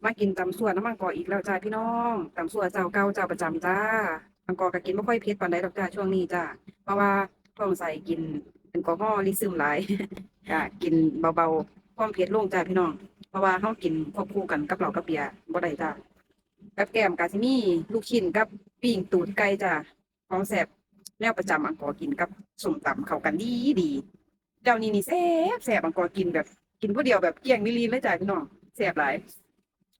ມາກິນຕຳຊົ່ວນຳອັງກໍອີກແລ້ວຈ້າພີ່ນ້ອງ. ຕຳຊົ່ວເຈົ້າເກົ່າເຈົ້າປະຈຳຈ້າ. ອັງກໍກໍກິນບໍ່ຄ່ອຍເຜັດປານໃດດອກຈ້າຊ່ວງນີ້ຈ້າ ເພາະວ່າທ້ອງໃສ ກິນແອລກໍຮໍລິຊຶມຫຼາຍ ກະກິນເບົາໆຄວາມເຜັດລົງຈ້າພີ່ນ້ອງ ເພາະວ່າເຮົາກິນຄວບຄູ່ກັນກັບເຫຼົ້າກັບເບຍບໍ່ໄດ້ຈ້າ. ກັບແກ້ມກະຊິມີລູກຊິ້ນກັບປີ້ງຕູດໄກ່ຈ້າ. ຂອງແຊບແນວປະຈຳອັງກໍກິນກັບສົ້ມຕຳເຂົ້າກັນດີໆ. ດຽວນີ້ນີ້ແຊບໆ ອັງກໍກິນແບບ ກິນຜູ້ດຽວແບບກ້ຽງລີ້ໆເລີຍຈ້າພີ່ນ້ອງ ແຊບຫຼາຍ.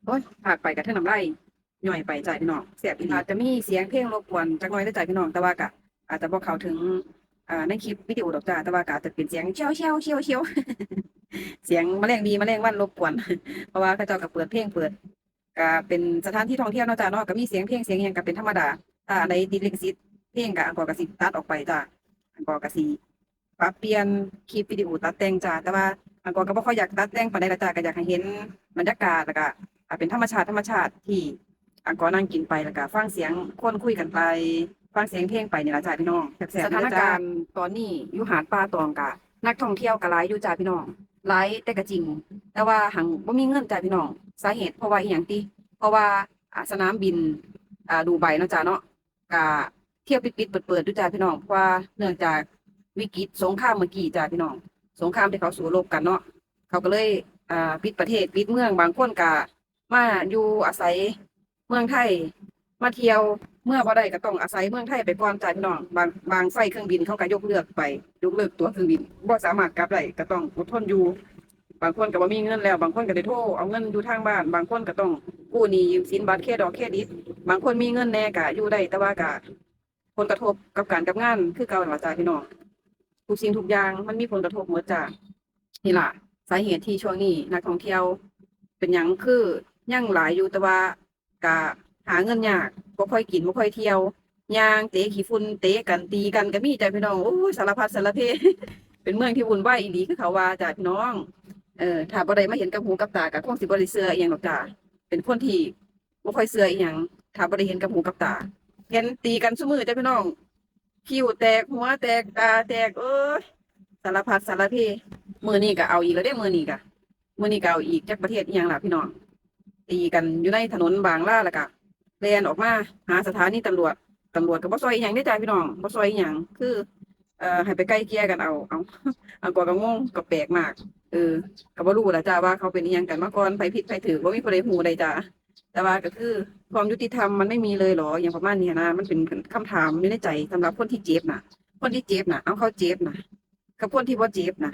ໂອ້ຍ ພາກໄປກະເທິງນ້ຳລາຍຍ້ອຍໄປຈ້າພີ່ນ້ອງ ແຊບອີ່ຫຼີ. ອາດຈະມີສຽງເພງລົບກວນຈັກໜ້ອຍເດີຈ້າພີ່ນ້ອງ ແຕ່ວ່າກະອາດຈະບໍ່ເຂົ້າເຖິງ ອ່າ ໃນຄລິບວິດີໂອດອກຈ້າ ແຕ່ວ່າກະອາດຈະເປັນສຽງແຊວໆໆໆ ສຽງແມະແລງວີແມະແລງວັນລົບກວນ ເພາະວ່າເຂົາເຈົ້າກະເປີດເພງ ເປີດ ກະເປັນສະຖານທີ່ທ່ອງທ່ຽວເນາະຈ້າເນາະ ກະມີສຽງເພງສຽງຫຍັງກະເປັນທຳມະດາ. ຖ້າອັນໃດຕິດລິຂະສິດເພງກະອັງກໍກະຊິຕັດອອກໄປຈ້າ. ອັງກໍກະຊິປັບປ່ຽນຄລິບວິດີໂອຕັດແຕ່ງຈ້າ ແຕ່ວ່າອັງກໍກະບໍ່ຄ່ອຍຢາກຕັດແຕ່ງປານໃດລະຈ້າ ກະຢາກໃຫ້ເຫັນບັນຍາກາດ ແລ້ວກະ ອ່າ ເປັນທຳມະຊາດ ທຳມະຊາດທີ່ອັງກໍນັ່ງກິນໄປ ແລ້ວກະຟັງສຽງຄົນຄຸຍກັນໄປ ຟັງສຽງເພງໄປນີ້ລະຈ້າພີ່ນ້ອງ ແຊບໆ. ສະຖານະການຕອນນີ້ຢູ່ຫາດປ່າຕອງກະ ນັກທ່ອງທ່ຽວກະຫຼາຍຢູ່ຈ້າພີ່ນ້ອງ ຫຼາຍແຕ່ກະຈິງ ແຕ່ວ່າຫັງບໍ່ມີເງິນຈ້າພີ່ນ້ອງ. ສາເຫດເພາະວ່າອີ່ຫຍັງຕິ ເພາະວ່າ ອ່າ ສະໜາມບິນ ອ່າ ດູໄບເນາະຈ້າເນາະ ກະທຽວປິດໆເປີດໆຢູ່ຈ້າພີ່ນ້ອງ ເພາະວ່າເນື່ອງຈາກວິກິດສົງຄາມເມື່ອກີ້ຈ້າພີ່ນ້ອງ ສົງຄາມທີ່ເຂົາສູ້ລົບກັນເນາະ ເຂົາກະເລີຍ ອ່າ ປິດປະເທດປິດເມືອງ. ບາງຄົນກະມາຢູ່ອາໄສເມືອງໄທ ມາທ່ຽວ ເມືອບໍ່ໄດ້ກະຕ້ອງອາໄສເມືອງໄທໄປກ່ອນຈ້າພີ່ນ້ອງ. ບາງ ບາງໄຟເຄື່ອງບິນເຂົາກະຍົກເລີກໄປ ຍົກເລີກຕົ໋ວເຄື່ອງບິນ ບໍ່ສາມາດກັບໄດ້ ກະຕ້ອງອົດທົນຢູ່. ບາງຄົນກະບໍ່ມີເງິນແລ້ວ ບາງຄົນກະໄດ້ໂທເອົາເງິນຢູ່ທາງບ້ານ ບາງຄົນກະຕ້ອງກູ້ໜີ້ຢືມສິນ ບັດເຄຣດອກເຄຣດິດ. ບາງຄົນມີເງິນແດ່ກະຢູ່ໄດ້ ແຕ່ວ່າກະຜົນກະທົບກັບການກັບງານຄືເກົ່າຫັ້ນລະຈ້າພີ່ນ້ອງ. ທຸກສິ່ງທຸກຢ່າງມັນມີຜົນກະທົບໝົດຈ້າ. ນີ້ລະສາເຫດທີ່ຊ່ວງນີ້ນັກທ່ອງທ່ຽວ ເປັນຫຍັງຄືຍັງຫຼາຍຢູ່ ແຕ່ວ່າ ກະຫາເງິນຍາກ ບໍ່ຄ່ອຍກິນ ບໍ່ຄ່ອຍທ່ຽວ ຍ່າງເຕະຂີ້ຝຸ່ນ ເຕະກັນ ຕີກັນກະມີຈ້າພີ່ນ້ອງ. ໂອ້ຍ ສາລະພັດສາລະເພ ເປັນເມືອງທີ່ວຸ່ນວາຍອີ່ຫຼີຄືເຂົາວ່າຈ້າພີ່ນ້ອງ. ເອີ ຖ້າບໍ່ໄດ້ມາເຫັນກັບຫູກັບຕາກະຄົງຊິບໍ່ໄດ້ເຊື່ອອີ່ຫຍັງດອກຈ້າ. ເປັນຄົນທີ່ບໍ່ຄ່ອຍເຊື່ອອີ່ຫຍັງ ຖ້າບໍ່ໄດ້ເຫັນກັບຫູກັບຕາ. ເຫັນຕີກັນຊຸມື້ຈ້າພີ່ນ້ອງ ຄິ້ວແຕກ ຫົວແຕກ ຕາແຕກ ເອີຍ ສາລະພັດສາລະເພ. ມື້ນີ້ກະເອົາອີກແລ້ວເດ້ ມື້ນີ້ກະ ມື້ນີ້ກະເອົາອີກ ຈັກປະເທດອີ່ຫຍັງລະພີ່ນ້ອງ. ຕີກັນຢູ່ໃນຖະໜົນບາງລາ ແລ້ວກະແລ່ນອອກມາຫາສະຖານີຕຳຫຼວດ ຕຳຫຼວດກະບໍ່ຊ່ອຍອີ່ຫຍັງເດ້ຈ້າພີ່ນ້ອງ ບໍ່ຊ່ອຍອີ່ຫຍັງ ຄື ເອີ ໃຫ້ໄປໄກ່ເກ່ຍກັນເອົາ. ເອົາ ອັງກໍ ກໍງົງ ກໍແປກມາກ. ເອີ ກໍບໍ່ຮູ້ລະຈ້າວ່າເຂົາເປັນອີ່ຫຍັງກັນມາກ່ອນ ໃຜຜິດໃຜຖືກ ບໍ່ມີຜູ້ໃດຮູ້ໄດ້ຈ້າ. ແຕ່ວ່າກໍຄືຄວາມຍຸຕິທຳມັນໄມ່ມີເລີຍເຫລໍ ອີ່ຫຍັງປະມານນີ້ຫັ້ນນະ. ມັນເປັນຄຳຖາມຢູ່ໃນໃຈສຳລັບຄົນທີ່ເຈັບນະ ຄົນທີ່ເຈັບນະ ເອົາ ເຂົາເຈັບນະ ກັບຄົນທີ່ບໍ່ເຈັບນະ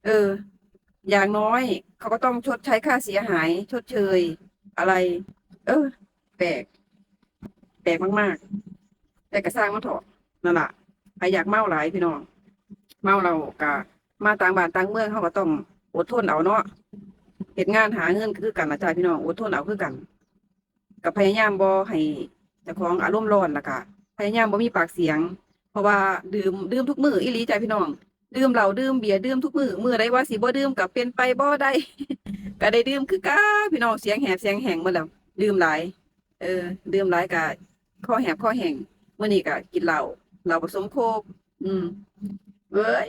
ເອີ ຢ່າງນ້ອຍເຂົາກໍຕ້ອງຊົດໃຊ້ຄ່າເສຍຫາຍ ຊົດເຊີຍອະໄລ. ເອີ ແປກ ແປກມາກໆ ແຕ່ກະຊ່າງມັນເຖາະ. ນັ້ນລະ ໃຜຢາກເມົາຫຼາຍພີ່ນ້ອງ ເມົາແລ້ວກະມາຕ່າງບ້ານຕ່າງເມືອງ ເຮົາກໍຕ້ອງອົດທົນເອົາເນາະ. ເຮັດງານຫາເງິນຄືກັນລະຈ້າພີ່ນ້ອງ ອົດທົນເອົາຄືກັນ. ກໍພະຍາຍາມບໍ່ໃຫ້ເຈົ້າຂອງອາລົມຮ້ອນ ແລ້ວກະພະຍາຍາມບໍ່ມີປາກສຽງ ເພາະວ່າດື່ມ ດື່ມທຸກມື້ອີ່ຫຼີຈ້າພີ່ນ້ອງ. ດື່ມເຫຼົ້າ ດື່ມເບຍ ດື່ມທຸກມື້ ມື້ໃດວ່າຊິບໍ່ດື່ມກໍເປັນໄປບໍ່ໄດ້ ກໍໄດ້ດື່ມຄືກັນພີ່ນ້ອງ. ສຽງແຫບສຽງແຫ້ງໝົດແລ້ວ ດື່ມຫຼາຍ ເອີ ດື່ມຫຼາຍກໍຄໍແຫບຄໍແຫ້ງ. ມື້ນີ້ກໍກິນເຫຼົ້າ ເຫຼົ້າປະສົມໂຄກ ອືມ ເອີຍ